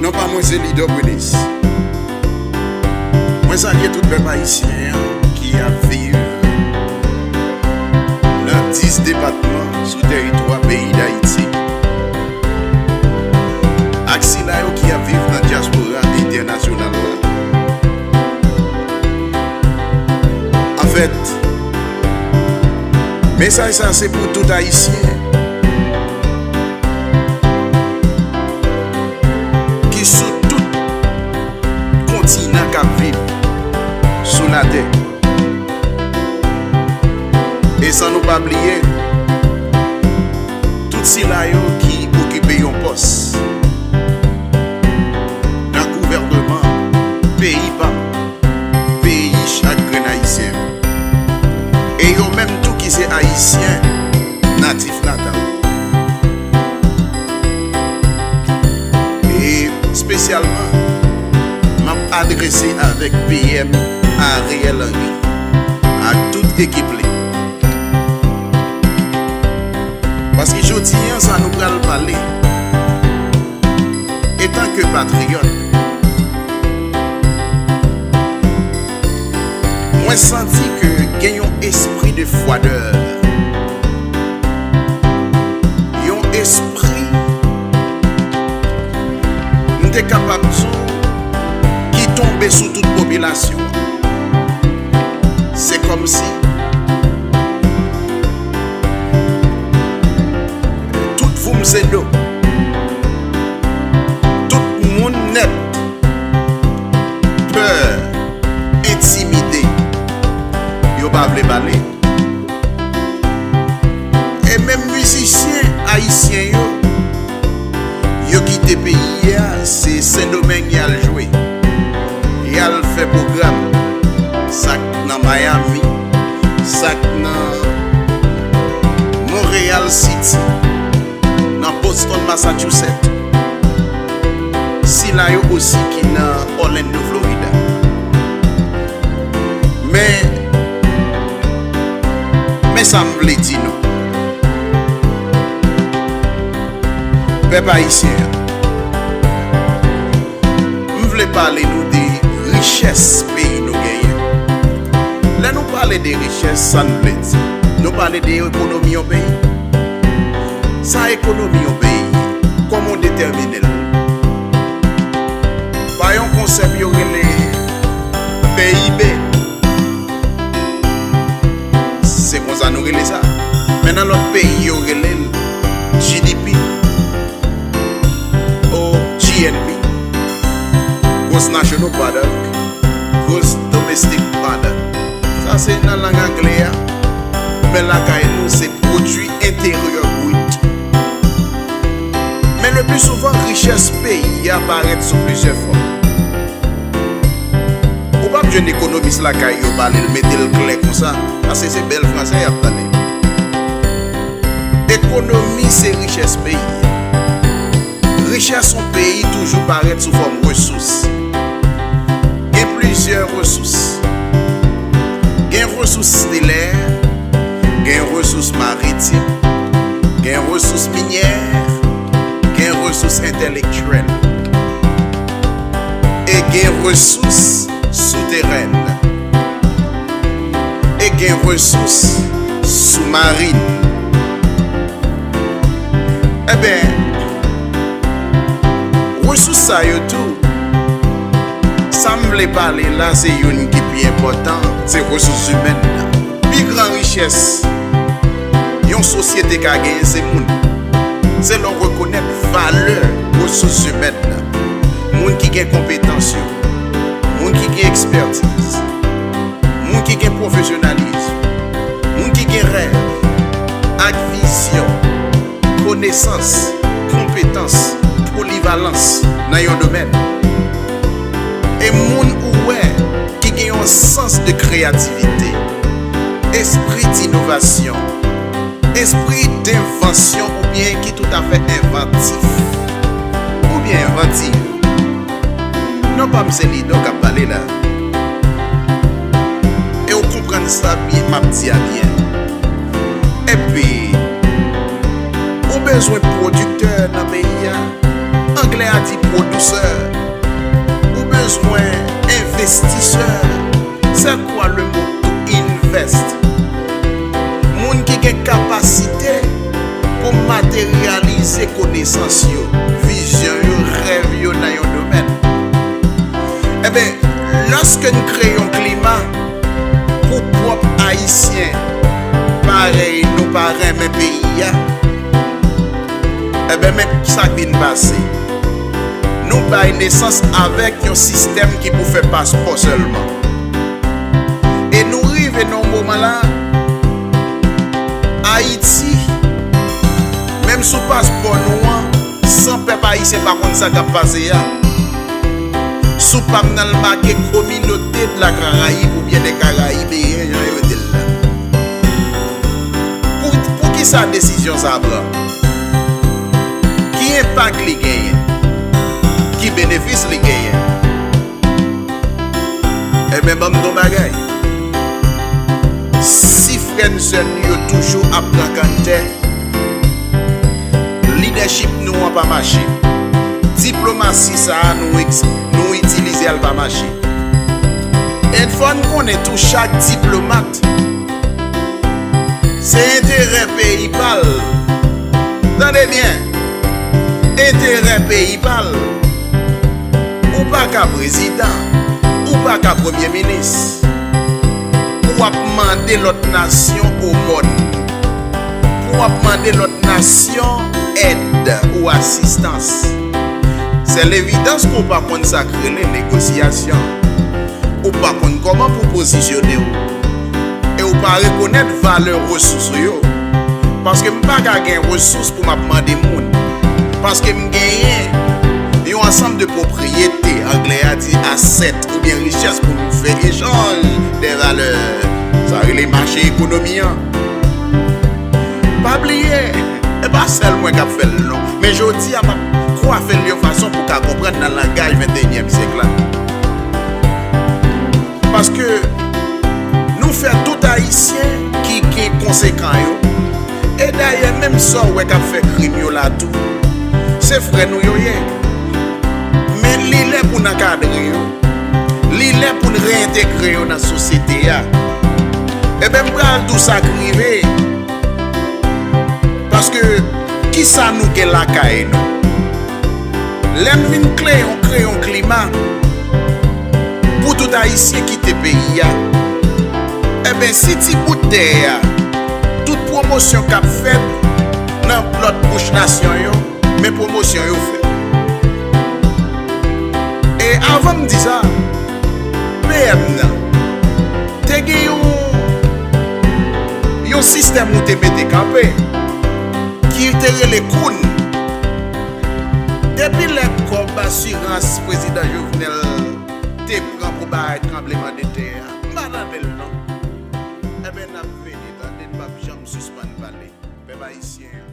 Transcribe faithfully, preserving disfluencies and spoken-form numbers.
Non pa mwen se Leader Prenis. Mwen salye tout pèp ayisyen an ki ap viv nan dis depatman sou tèritwa peyi Dayiti, ak sila yo ki ap viv nan dyaspora entènasyonal la. Anfèt, mesaj sa se pou tout Ayisyen ki sou tout kontinan k ap viv sou latè. E san nou pa bliye tout sila yo ki okipe yon pòs nan gouvènman peyi pa m, peyi chak grenn Ayisyen. E yo menm tou ki se Ayisyen natif natal. E espesyalman, m ap adrese avèk P M Ariel Henry ak tout ekip li. Paske jodi an, sa nou pral pale, etanke patriyòt, mwen santi ke gen yon espri de fwadè, yon espri, m te kapab di w, ki tonbe sou tout popilasyon an. Se kòmsi tout voum se do. Tout moun nèt pè, entimide. Yo pa vle pale. E menm mizisyen ayisyen yo, yo kite peyi a, se Sendomeng y al jwe. Y al fè pwogram. Sa k nan Miami, sa k nan Montreal City, nan Boston, Massachusetts. Sila yo osi ki nan Orlando, Florida. Men, men sa m vle di nou, pèp ayisyen an, m vle pale nou de richès peyi nou genyen. Lè nou pale de richès, sa n vle di? Nou pale de ekonomi yon peyi. Sa ekonomi yon peyi ye? Kòman w detèmine l? Pa yon konsèp yo rele P I B. Se konsa nou rele sa. Men nan lòt peyi, yo rele l G D P ou G N P, Gross National Product, Gross Domestic Product. Sa se nan lang anglè a, men lakay nou se pwodui enteryè brit. Men le pli souvan, richès peyi a parèt sou plizyè fòm. Ou p ap jwenn ekonomis lakay yo pale l, mete l klè konsa, paske se bèl fransè y ap pale. Ekonomi se richès peyi. Richès yon peyi toujou parèt sou fòm resous. Gen plizyè resous. Gen resous stelè, gen resous maritim, gen resous minyè, gen resous entèlektyèl, e gen resous souterèn, e gen resous soumarin. Enben, resous sa yo tou, sa m vle pale la, se youn ki pi enpòtan, se resous imèn nan. Pi gran richès yon sosyete ka genyen, se moun. Se lè w rekonèt valè resous imèn nan. Moun ki gen konpetans yo, moun ki gen ekspètiz, moun ki gen pwofesyonalizm, moun ki gen rèv ak vizyon, konesans, konpetans, polivalans nan yon domèn. E moun ou wè ki gen yon sans de kreyativite, espri d'innovasyon, espri denvansyon oubyen ki toutafè envantif oubyen envantiv. Non pa m se Lidò k ap pale la. E w konprann sa byen, m ap di a byen. Epi, ou bezwen pwodiktè nan peyi a? An Anglè a di pwodisè. Ou bezwen envestisè. C'est quoi le mot to invest? Moun ki gen kapasite pou materyalize konesans yo, vizyon yo, rèv yo nan yon domèn. Enben, lòske n kreye yon klima pou pwòp Ayisyen, parèy nou pa renmen peyi a, enben, men sa k vin pase. Nou bay nesans avèk yon sistèm ki pou fè paspò sèlman. E nou rive nan yon moman la, Ayiti, menm sou paspò nou an, san pèp ayisyen pa konn sa k ap pase a, sou pa m nan l make Communauté de la Caraïbe oubyen les Caraïbéens, jan yo rele l la. Pou, pou ki sa desizyon sa a pran? Ki enpak li genyen? Ki benefis li genyen? Enben, ban m di w yon bagay. Si frè n sè n yo toujou ap pran kanntè, lidèchip nou an pa mache. Diplomasi sa a nou, nou itilize a l pa mache. E fò n konnen tou, chak diplomat se enterè peyi pa l. Tande byen, enterè peyi pa l. Ou pa ka prezidan, ou pa ka premye minis, pou w ap mande lòt nasyon omòn, pou w ap mande lòt nasyon èd ou asistans. Se levidans ke w pa konn sa k rele negosyasyon. Ou pa konn kòman pou w pozisyone w. E ou pa rekonèt valè resous ou yo. Paske m pa ka gen resous pou m ap mande moun. Paske m genyen yon ansanm de pwopriyete, anglè a di asset, oubyen richès pou m fè echanj de valè. Sa rele mache ekonomi an. Pa bliye, e pa sèl mwen k ap fè l non. Men jodi a, m ap kwafe l yon fason pou w ka konprann nan langaj venteyinyèm syèk la. Paske nou fè tout Ayisyen ki, ki konsekan yo. E dayè, menm sa w wè k ap fè krim yo la tou, se frè nou yo ye. Men li lè pou n ankadre yo. Li lè pou n reyentegre yo nan sosyete a. Enben, m pral di w sa k rive. Paske, kisa nou gen lakay nou? Lè m vin kreye yon, kreye yon klima pou tout Ayisyen kite peyi a, enben, si ti bout tè a, tout pwomosyon k ap fèt nan lòt kouch nasyon yo, men pwomosyon yo fè. E avan m di sa, P M nan te gen yon, yon sistèm ou te mete kanpe ki te rele koun. Depi lè kòb asirans prezidan Jovenel te pran pou bay tranblemanntè a, m pa tande l non. Enben, n ap vini tande, n p ap janm sispann pale. Pèp ayisyen an,